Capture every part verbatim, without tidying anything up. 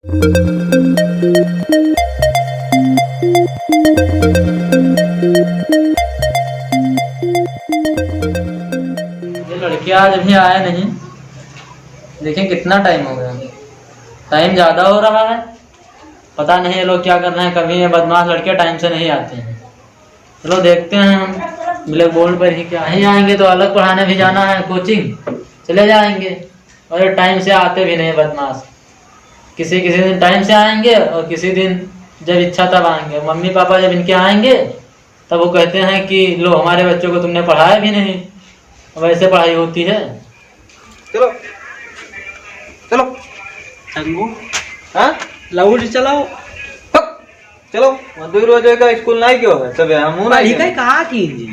ये लड़के आज अभी आए नहीं, देखें कितना टाइम हो गया, टाइम ज़्यादा हो रहा है। पता नहीं ये लोग क्या कर रहे हैं, कभी ये बदमाश लड़के टाइम से नहीं आते हैं। चलो देखते हैं हम ब्लैक बोर्ड पर ही क्या, नहीं आएंगे तो अलग पढ़ाने भी जाना है कोचिंग, चले जाएंगे। और ये टाइम से आते भी नहीं बदमाश, किसी किसी दिन टाइम से आएंगे और किसी दिन जब इच्छा तब आएंगे। मम्मी पापा जब इनके आएंगे तब वो कहते हैं कि लो हमारे बच्चों को तुमने पढ़ाया भी नहीं, अब ऐसे पढ़ाई होती है? चलो, चलो। चंगू, हाँ? लाउड चलाओ। हप, चलो, वहाँ दुइ रोज का स्कूल नहीं क्यों है? सब हम हूँ ना पढ़ी क्यों? कहीं कहा की जी?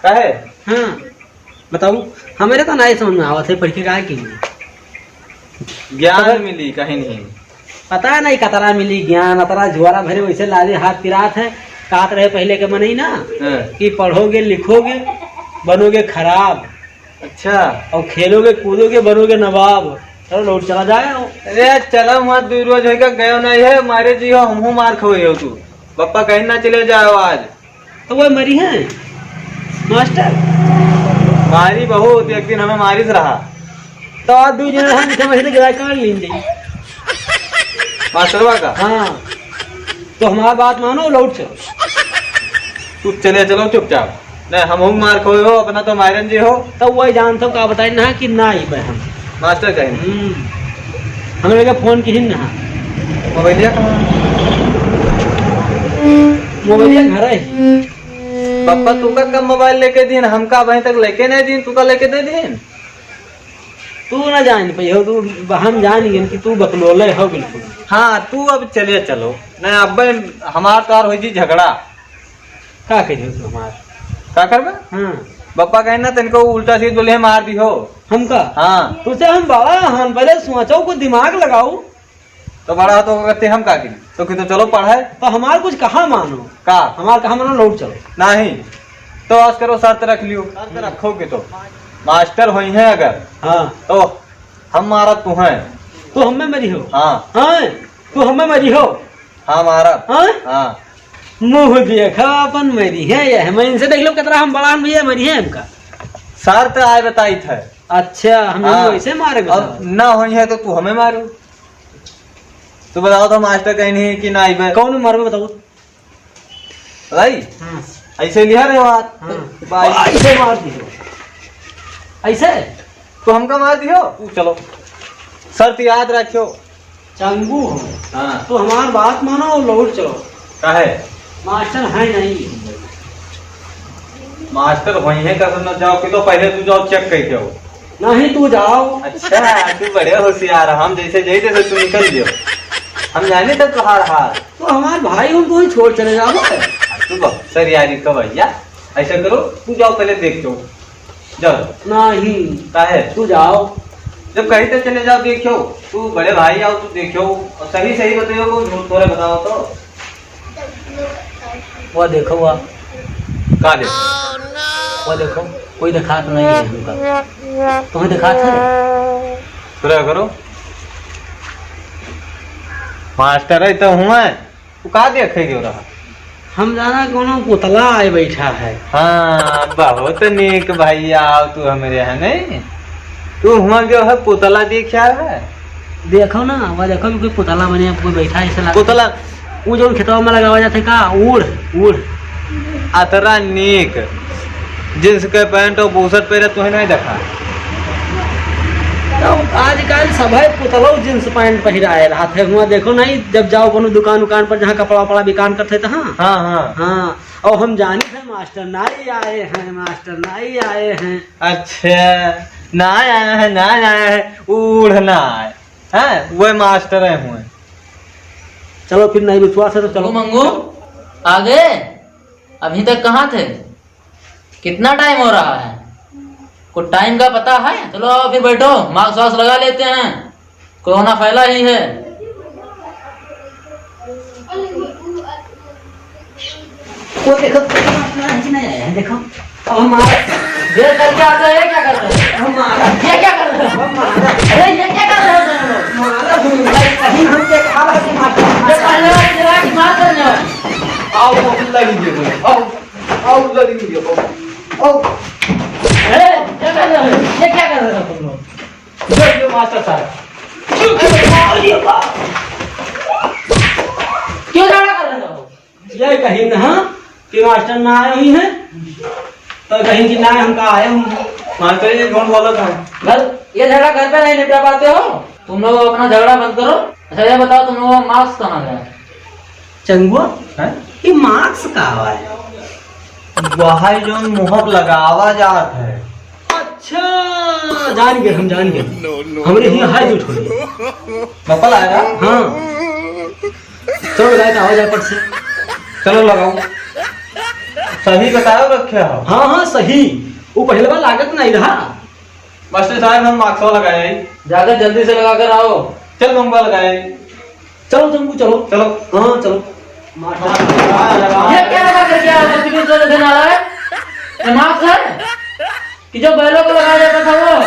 काहे? हाँ, बताओ, हमारे तो नहीं समझ में आवत है, पढ़ के कहा की जी? ज्ञान तब मिली, कहीं नहीं। पता नहीं कतरा मिली ज्ञान, अतरा जुआरा भरे वैसे लादे हाथ पिरात है। कहत रहे पहले के मनई ना हाँ। कि पढ़ोगे लिखोगे बनोगे खराब। अच्छा। और खेलोगे कूदोगे बनोगे नवाब। चलो लौट चला जाए। अरे चलो मत, दुइ रोज होइगा गयो नहीं है, मारे जी हो, हमहू मार खवई हो तू। पप्पा कहीं ना चले जाओ आज। तो वो मरी है मास्टर। मारी बहुत, एक दिन हमें मारिस रहा। तो आज दुइ जने हम इसे वहीं से गिरा काट लीन जाई। मास्टरवा का? हाँ। तो हमार बात मानो, लौट चलो। तू चले चलो चुपचाप। नहीं, हम हूँ मार खोए हो, अपना तो मारन जी हो। तब वही जानत हो का बताई ना कि ना ही पे हम। मास्टर कहीं। हम्म। हमरे के फोन किहिन ना। मोबाइलिया कहाँ? मोबाइलिया घर है। पप्पा, तू का कब मोबाइल लेके दीन? हमका अभी तक लेके नहीं दीन, तू का लेके दे दीन? तू ना जान पाई हो, तू, हम जान गए कि तू बकलोले हो बिल्कुल। हाँ, तू अब चले चलो। नहीं, अब हमार तो और हो जी झगड़ा। का कहियो तू हमार? का करबे? हाँ। बप्पा कहे ना, तनको उल्टा सीध बोले, "मार दिहो।" हमका? हाँ। तुझसे हम बड़ा हन, पहले सोचो, कुछ दिमाग लगाओ। तो बड़ा तो कहते हम का करी? तो कि तो चलो पढ़े। तो हमार कुछ कहा मानो? का? हमार कहा मानो, लौट चलो। नहीं। तो आज करो, शर्त रख लियो। शर्त रखो कि तो मास्टर होई हैं अगर, हाँ। तो हम मारा तू हैं। तो हमें मरी हो? हाँ। हाँ, तू हमें मरी हो? हाँ, मारा। हाँ? हाँ। मुँह देखा अपन मरी है, ये है। मैं इनसे देख लो कितना हम बड़ा हम भैया मरी है हमका। शर्त आए बताई थे। अच्छा, हम हाँ। वैसे मारे अब बताओ। ना होई है तो तू हमें मारो। तू बताओ तो मास्टर कहीं नहीं कि ना आइबे। कौन मारबे बताओ? भाई, हाँ। ऐसे लिहा रहे बात। हाँ। भाई। ऐसे मार दियो। ऐसे? तो हमका मार दियो। तू चलो। शर्त याद रखियो। चंगू हो। हाँ। तो हमार बात मानो और लौट चलो। काहे? मास्टर है नहीं। मास्टर वही है, कसम ना जाओ कि तो पहले तू जाओ चेक करके आओ। नहीं, तू जाओ। अच्छा, तू बड़े होशियार है, हम जैसे जाई तैसे तू निकल जाओ। हम जाने तक तोहार हाल। तो हमार भाई हम तो ही छोड़ चले जाओ। तू बहुत सर यारी का भैया, ऐसा करो, तू जाओ पहले देख के आओ। जाओ। नहीं। काहे? तू जाओ। जब कहीं तो चले जाओ, देखो, तू बड़े भाई आओ, तू देखो, और सही सही बताओ, कौन झूठ तोरे बताओ तो। वो देखो, वो। का देखो? वो देखो, कोई दिखात नहीं है हमका। तुम्हें दिखात है? सुना करो। मास्टर है तो हुआ, तू का देखे क्यों रहा? हम जाना कोनो पुतला आए बैठा है। हाँ, बहुत नीक भैया, आओ तू हमरे यहाँ नहीं। तू हुआ गयो है पुतला देख आया है? देखो ना, वो देखो, कोई पुतला बने कोई बैठा है, ऐसा लगता है। पुतला? वो जो खेतवा में लगावा जाते का, ऊढ़, ऊढ़। अतरा नीक। जींस के पैंट और बुशर्ट पहरे तुहे नहीं देखा। तो आजकल सभे पुतलो जींस पैंट पहिराए रहत है। हुआ देखो नहीं, जब जाओ कोनो दुकान उकान पर जहाँ कपड़ा वपड़ा बिकान करते तो हाँ। हाँ, हाँ। हाँ, और हम जानी थे मास्टर नहीं आए हैं, मास्टर नहीं आए हैं। अच्छा, ना आया है, ना आया है, उड़ना है। हैं, वो मास्टर है हुए। चलो फिर नहीं विश्वास है तो चलो। मंगू, मंगू, आ गए? अभी तक कहाँ थे? कितना टाइम हो रहा है? कुछ टाइम का पता है? चलो आओ फिर बैठो, मास्क वास्क लगा लेते हैं, कोरोना फैला ही है। वो देखो, कितना है कि नहीं आया है, देखो। अब हमारा ये करके आता है, ये क्या कर रहे हो? अब हमारा ये क्या कर रहे हो? अब हमारा अरे, ये क्या कर रहे हो दोनों लोग? हमारा भाई, कहीं हम देखा मास्टर ना आए हुई हैं, तो कहीं कि ना हमका आए हम। मास्टर जी झूठ बोलत हैं। बस, ये झगड़ा घर पे नहीं निपटा पाते हो? तुम लोग अपना झगड़ा बंद करो। अच्छा, ये बताओ, तुम लोगों का मास्क कहाँ गया? चंगुआ, हैं? ये मास्क का आवा है? वह है जो मुँह पे लगावा जात है। अच्छा, जान गए, हम जान गए। हमरे हियाँ है दो ठो। बप्पा लाया था? हाँ। चलो, लगाए तो आवा जाए पट से। चलो, लगाओ। सही बताओ, रखे हो? हाँ, हाँ, सही। वो पहले बार लागत नहीं रहा। मास्टर साहब, हम मास्क लगाए आई। जाकर जल्दी से लगा कर आओ। चल, मंगवा लगाए आई। चलो, चंगू, चलो। चलो। हाँ, चलो। मास्टर। ये क्या लगा करके आया? बच्चे को तो देने वाला है? ये मास्क है? कि जो बैलों को लगाया जाता था वो?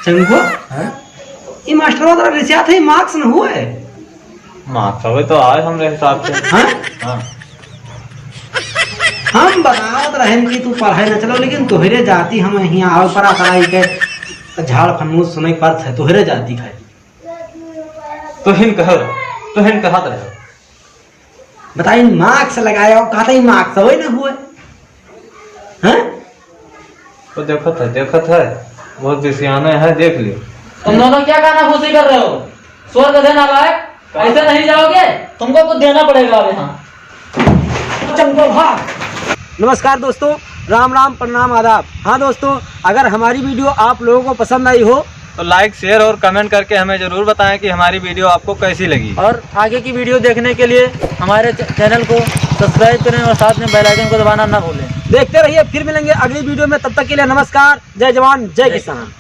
चंगू? हाँ? ये मास्टर वाला रिसिया था, ये मास्क न हुआ है। मास्क हवे तो आए हमरे हिसाब से। हाँ? हाँ। हम बतावत रहन कि तू पढ़ाई न चलो, लेकिन तोहरे जाति हम हियाँ आवे परा पराई के झाड़ फन्नूस सुने पड़त है, तोहरे जाति का है। तो हिन कह, तो हिन कहत रहे। बताई, मास्क लगाया हो, कहते ही मास्क हवे न हुए। हाँ? वो देखत है, देखत है, बहुत सियाने है, देख लियो। तुम दोनों क्या कानाफूसी कर रहे हो? स्वर्ग गधे नालायक, ऐसे नहीं जाओगे, तुमको कुछ देना पड़ेगा अब यहाँ। चंगू भाग। नमस्कार दोस्तों, राम राम, प्रणाम, आदाब। हाँ दोस्तों, अगर हमारी वीडियो आप लोगों को पसंद आई हो तो like, share और comment करके हमें ज़रूर बताएं कि हमारी वीडियो आपको कैसी लगी। और आगे की वीडियो देखने के लिए हमारे च-, चैनल को सब्सक्राइब करें और साथ में बेल आइकन को दबाना ना भूलें। देखते रहिए, फिर मिलेंगे अगली वीडियो में। तब तक के लिए नमस्कार, जय जवान, जय किसान।